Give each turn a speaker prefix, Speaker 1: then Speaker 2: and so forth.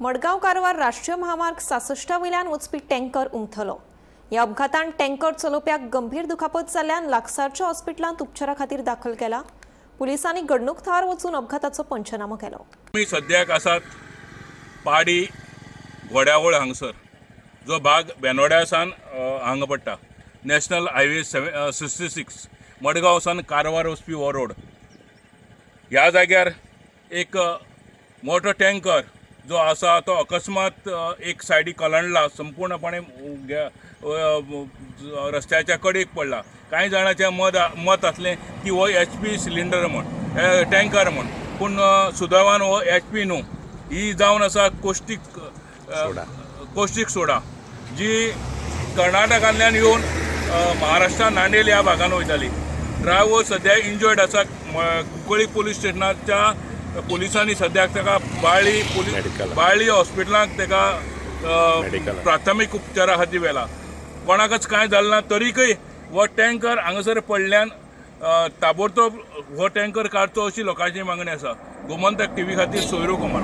Speaker 1: मडगांव कारवार राष्ट्रीय महामार्ग 66 वयल्यान वचपी टँकर उमथलो. ह्या अपघातान टँकर चलोवप्याक गंभीर दुखापत जाल्ल्यान लागसारच्या हॉस्पिटलांत उपचारा खातीर दाखल केला. पुलिसांनी घडणूक थळार वचून अपघाताचो पंचनामो केलो.
Speaker 2: आमी सद्याक आसात पाडी घोड्यावळ हांगसर, जो भाग बेनोड्या सावन हांगा पडटा. नॅशनल हायवे 66, मडगांव सावन कारवार वचपी हो रोड. ह्या जाग्यार एक मोटो टँकर जो आसा तो अकस्मात एक सायडी कलंडला, संपूर्णपणे रस्त्याच्या कडेक पडला. कांय जाणाचें मत आसलें की हो एचपी सिलिंडर म्हण, टँकर म्हण, पूण सुदैवान हो एचपी न्हू. ही जावन आसा कोस्टीक कोस्टीक सोडा, जी कर्नाटकांतल्यान येवन महाराष्ट्रान नांदेड ह्या भागान वयताली. ड्रायव्हर सद्या इंजर्ड आसा. कुंकळी पोलीस स्टेशनाच्या पोलिसांनी सद्याक ताका बाळ्ळी पोलीस
Speaker 3: मेडिकलाक.
Speaker 2: बाळ्ळी हॉस्पिटलांत ताका
Speaker 3: मेडिकलाक.
Speaker 2: प्राथमीक उपचारा खातीर व्हेला. कोणाकच कांय जालें ना, तरीकय हो टँकर हांगासर पडल्यान ताबडतोब हो टँकर काडचो अशी लोकांची मागणी आसा. गोमंतक टीव्ही खातीर सोयरू कुमार.